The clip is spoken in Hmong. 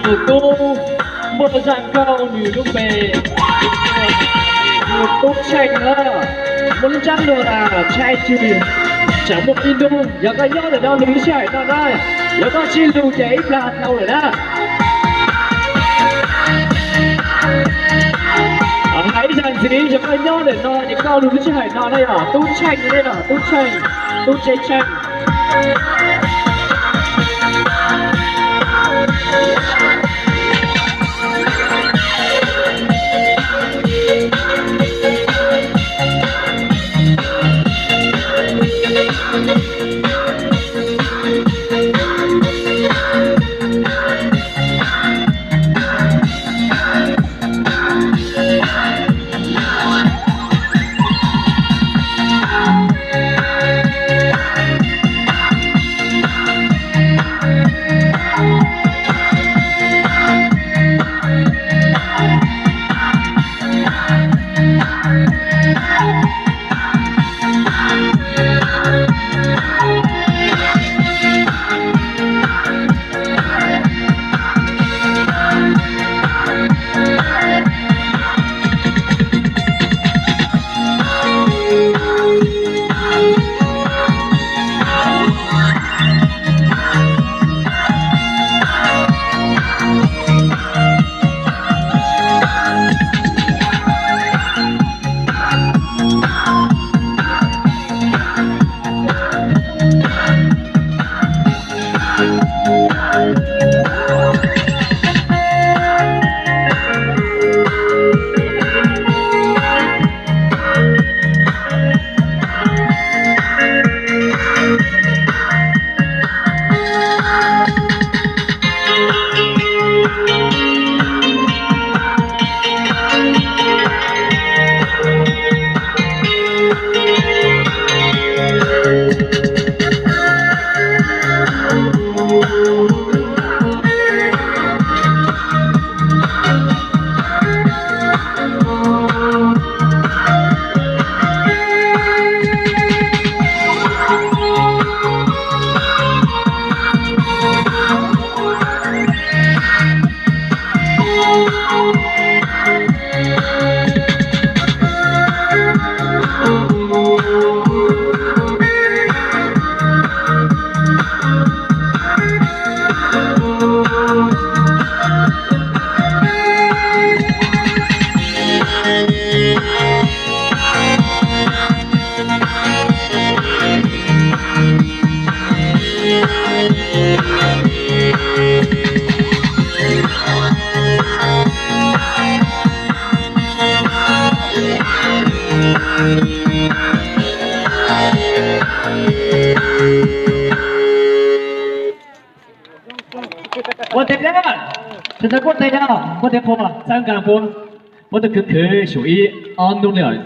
Tus tub muaj zaj nkauj nws lub npe hu Tub Tsheej na, muaj lub ntsab lus tas Tsheej Tswm, tsam muaj ib hnub yog koj nyob ntawm no nws lub sij hawm no na, yog koj sib hlub ces ib plag tau lawm na. Hais ib zag ntxiv, yog koj nyob ntawm no ces koj lub sij hawm no na yog Tub Tsheej na yog Tub Tsheej, Tub Tsheej Tsheej. Ua tes, sawv daws kuaj tes na, kuaj tes qhua, txhawb nqa puab, puab tau khwv khwv saum ib ob hnub li os.